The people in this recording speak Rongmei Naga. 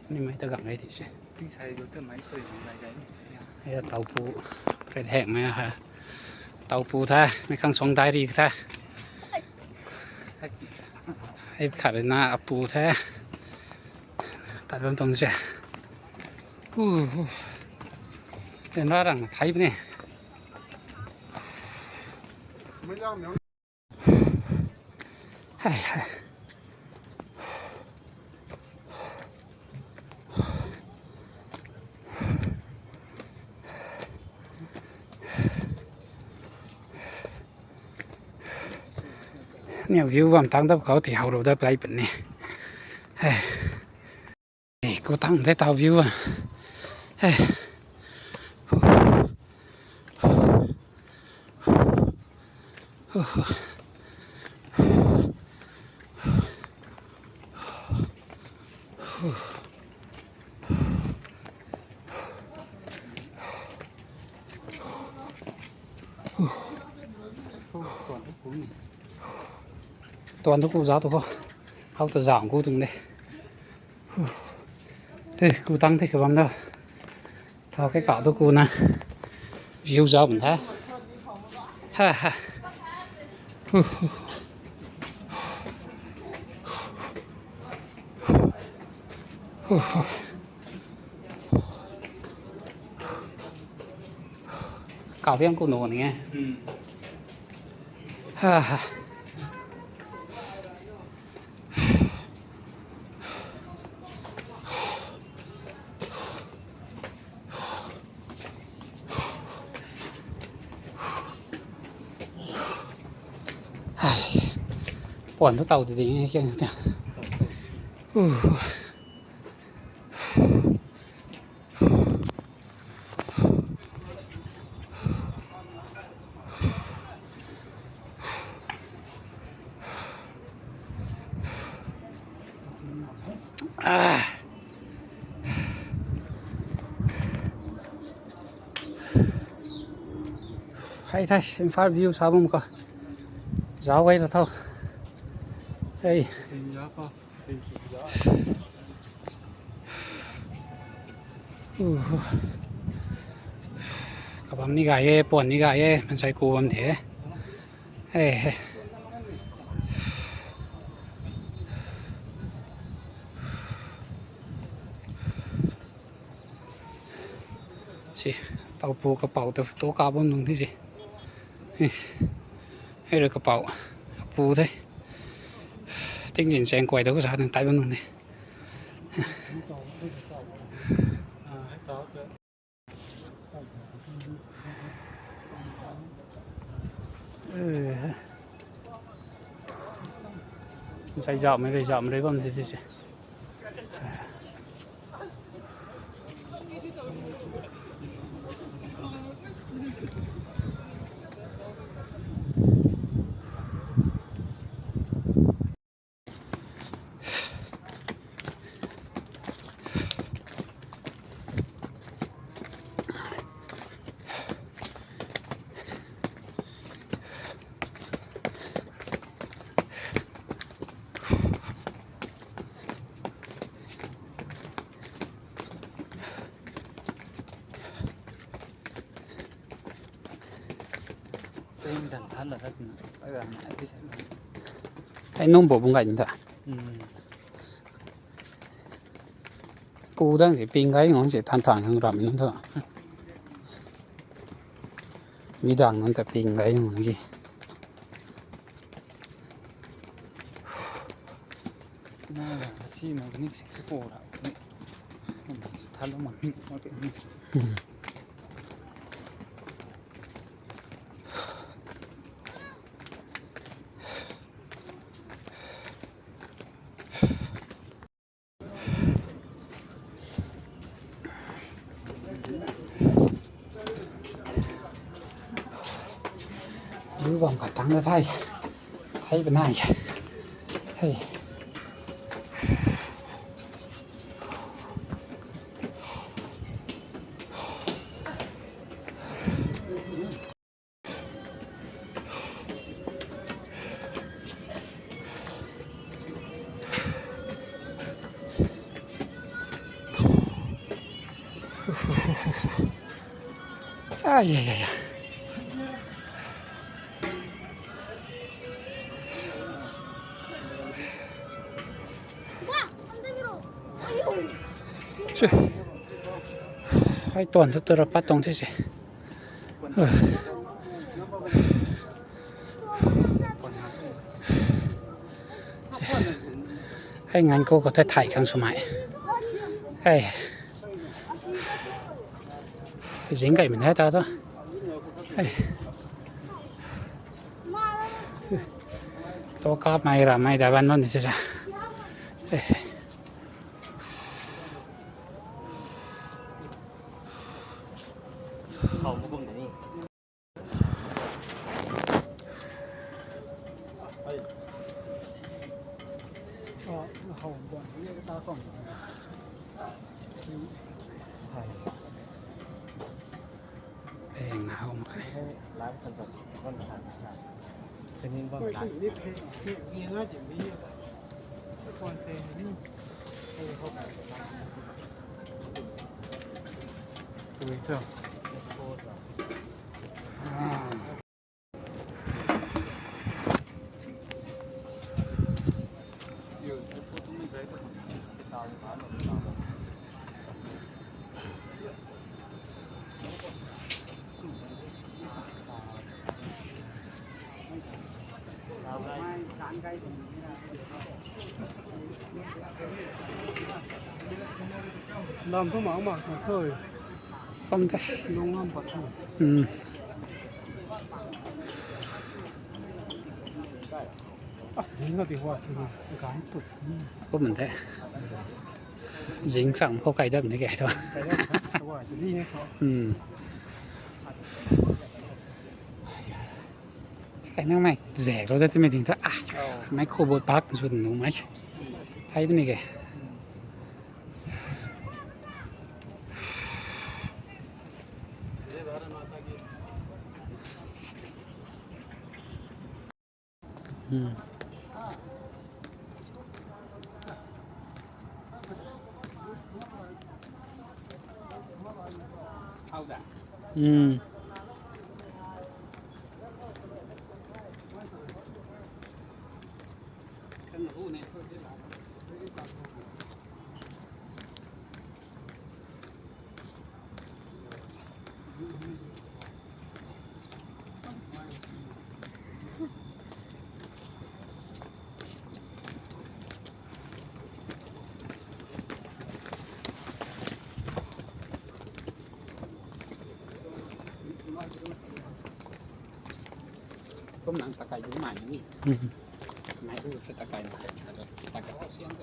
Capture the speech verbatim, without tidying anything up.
Ni mei ta gang e ti se. Hei taupu red heng mei ha. Taupu the, mei khang suang dai ri the. Hei khat na apu the. Tat bam tuang se. Ren ra rang thai bam ni. Hei, hei. Ni view bam tang dap khou ti howlou dap lai puni. Hei. Ku tang the tau view a. Hei. Tuan tu ku zauc tu khou. How ta zauc ku tuang de. Tei ku tang tei kabam da. Thau ke kau tu ku na. View zauc bam the. Ha ha. Kau biang ku nu ni e. Ha ha. Puan thu tau ti ding e kiang ta. Hei thei Imphal view sa bam khou zauc gay ta tho. Hei. Kabam ni gay e, puan ni gay e, mansei ku bam the. Hei hei. Si, taupu kapau ta photo kap bam nung the si. Hei rui kapau, apu the. Tingzin chaeng kuay ta khou sa tang tai bam nung the. Sai zauhmei rui zauhmei rui bam the se. Ai nung bo bung gay ta. Ku dang si ping gay ngon si than than khang ram nunc thu. Mi dang nunc ta ping gay ngon ki. Lu bam khat tang na thai. Thai banai. Hei. Ai, ai, ai, ai. Ai tuan thu tura pat tuang the se. Ai nganv khou khou the thay khang swmei. Ai. Zing kai min hai ta ta. Ai. To kap mai ra mai da ban ban ni se sa. Ai. Peng na hou mak khe. Lam thu mak mak thu. Kum the. Lung ngam pat thu. Hmm. As, zing na di hua si na, gan tu. Kum the. Zing chang khou kai dam ni ke tu. Kai dam, tu hua si di ni khou. Hmm. Sai nang mai zek lo da ti mi ding tha. Ah, mai khou bot pak su nu mai. Thai ni ke. Hmm. Hmm. Kum nang takai du mai ni. Hmm. Mai du se takai na. Takai siang